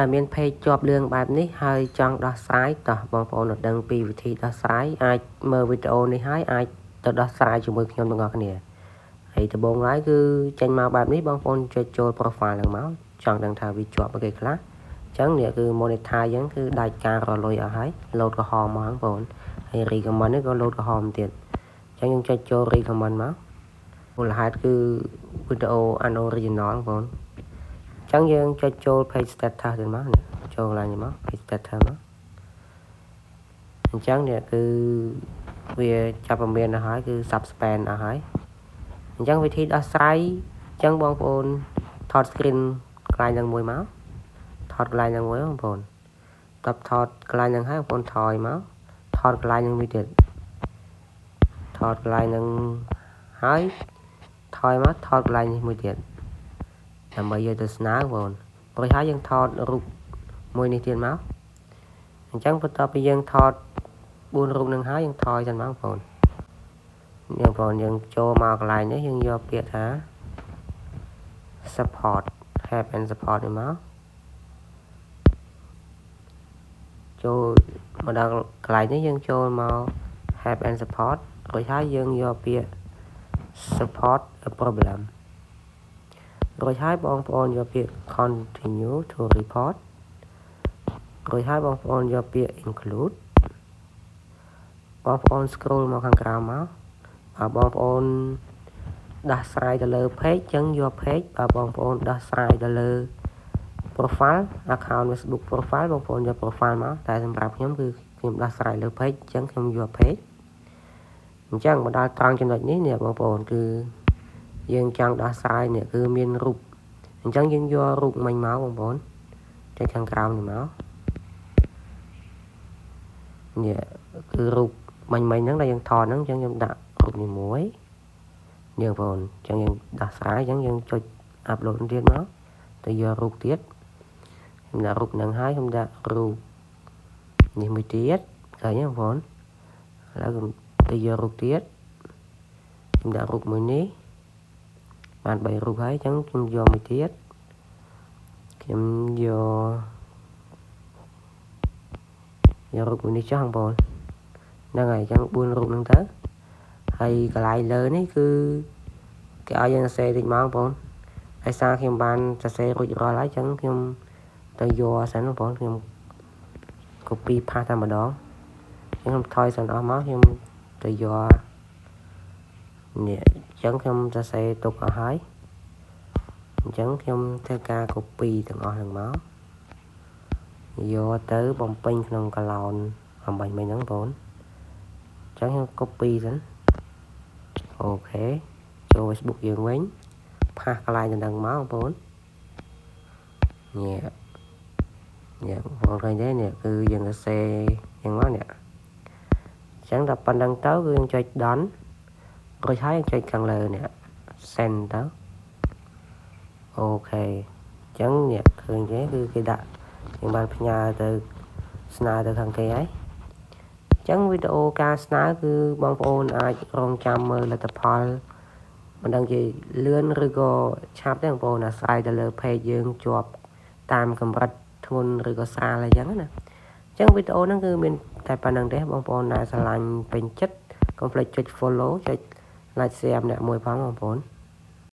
តែមាន page ជាប់លឿងបែបនេះហើយចង់ដោះស្រាយតោះបងប្អូនអត់ដឹងពីវិធីដោះស្រាយអាចមើលវីដេអូនេះហើយអាចទៅដោះស្រាយជាមួយខ្ញុំទាំងអស់គ្នាហើយដំបូងឡើយគឺចេញមកបែបនេះបងប្អូនចុចចូល profile ហ្នឹងមកចង់ដឹងថាវាជាប់អីគេខ្លះអញ្ចឹងនេះគឺ monetize អញ្ចឹងគឺដាច់ការរកលុយអស់ហើយលោតក្រហមមកហ្នឹងបងប្អូនហើយ recommend នេះក៏លោតក្រហមទៀតអញ្ចឹងយើងចុចចូល recommend មកមូលហេតុគឺវីដេអូ unoriginal បងប្អូនអញ្ចឹងយើងចុចចូល page status ទៅមកនេះចូលកន្លែងនេះមក page status មកអញ្ចឹងនេះគឺវាចាប់ពមៀនអស់ហើយគឺ suspend អស់ហើយអញ្ចឹងវិធីដោះស្រាយអញ្ចឹងបងប្អូនថត screen កន្លែងហ្នឹងមួយមកថតកន្លែងហ្នឹងមួយបងប្អូនតបថតកន្លែងហ្នឹងហើយបងប្អូនថយមកថតកន្លែងហ្នឹងមួយទៀតថតកន្លែងហ្នឹងហើយថយមកថតកន្លែងនេះមួយទៀតដើម្បីយកទៅស្នើបងប្អូនរួចហើយយើងថតរូបមួយនេះទៀតមកអញ្ចឹងបន្ទាប់ពីយើងថត4រូបនឹងហើយយើងថយសិនមកបងប្អូនយើងបងប្អូនយើងចូលមកកន្លែងនេះយើងយកពាក្យថា support help and support នេះមកចូលមកដល់កន្លែងនេះយើងចូលមក help and support រួចហើយយើងយកពាក្យ support a problem រួចហើយបងប្អូនយកពាក្យ continue to report រួចហើយបងប្អូនយកពាក្យ include បងប្អូន scroll មកខាងក្រោមមកបើបងប្អូនដោះស្រាយទៅលើ page ចឹងយក page បើបងប្អូនដោះស្រាយទៅលើ profile account Facebook profile បងប្អូនយក profile មកតែសម្រាប់ខ្ញុំគឺខ្ញុំដោះស្រាយលើ page អញ្ចឹងខ្ញុំយក page អញ្ចឹងមកដល់ត្រង់ចំណុចនេះនេះបងប្អូនគឺយើងចង់ដោះស្រាយនេះគឺមានរូបអញ្ចឹងយើងយករូបមិញមកបងប្អូនចុចខាងក្រោមនេះមកនេះគឺរូបមិញមិញហ្នឹងដែលយើងថតហ្នឹងអញ្ចឹងខ្ញុំដាក់រូបនេះមួយនេះបងប្អូនអញ្ចឹងយើងដោះស្រាយអញ្ចឹងយើងចុច upload ទៀតមកទៅយករូបទៀតខ្ញុំដាក់រូបហ្នឹងហើយខ្ញុំដាក់រូបនេះមួយទៀតឃើញទេបងប្អូនឥឡូវខ្ញុំទៅយករូបទៀតខ្ញុំដាក់រូបមួយនេះបាន3រូបហើយអញ្ចឹងខ្ញុំយកមួយទៀតខ្ញុំយករូបមួយនេះចុះបងប្អូនហ្នឹងហើយអញ្ចឹង4រូបហ្នឹងទៅហើយកន្លែងលើនេះគឺគេឲ្យយើងសរសេរតិចមកបងប្អូនដោយសារខ្ញុំបានសរសេររួចរាល់ហើយអញ្ចឹងខ្ញុំទៅយកសិនបងប្អូនខ្ញុំ copy paste តែម្ដងអញ្ចឹងខ្ញុំថយសិនអស់មកខ្ញុំទៅយកនេះអញ្ចឹងខ្ញុំសរសេរទុកអស់ហើយអញ្ចឹងខ្ញុំធ្វើការ copy ទាំងអស់ហ្នឹងមកយកទៅបំពេញក្នុងកឡោនអំបញ្ញមិញហ្នឹងបងប្អូនអញ្ចឹងខ្ញុំ copy សិន OK ចូល Facebook យើងវិញ paste កន្លែងហ្នឹងមកបងប្អូននេះនេះបងប្អូនឃើញទេនេះគឺយើងសរសេរយ៉ាងមកនេះអញ្ចឹងដល់ប៉ុណ្្នឹងទៅគឺយើងចុច done រួចហើយយើងចុចខាងលើនេះ send ទៅ OK អញ្ចឹងនេះឃើញទេគឺគេដាក់យើងបានផ្ញើទៅស្នើទៅខាងគេហើយអញ្ចឹងវីដេអូការស្នើគឺបងប្អូនអាចរងចាំមើលលទ្ធផលមិនដឹងជាលឿនឬក៏ឆាប់ទេបងប្អូនអាស្រ័យទៅលើ page យើងជាប់តាមកម្រិតធ្ងន់ឬក៏ស្រាលអីចឹងណាអញ្ចឹងវីដេអូហ្នឹងគឺមានតែប៉ុណ្្នឹងទេបងប្អូនណាស្រឡាញ់ពេញចិត្តកុំភ្លេចចុច follow ចុច like share ម្នាក់មួយផងបងប្អូន។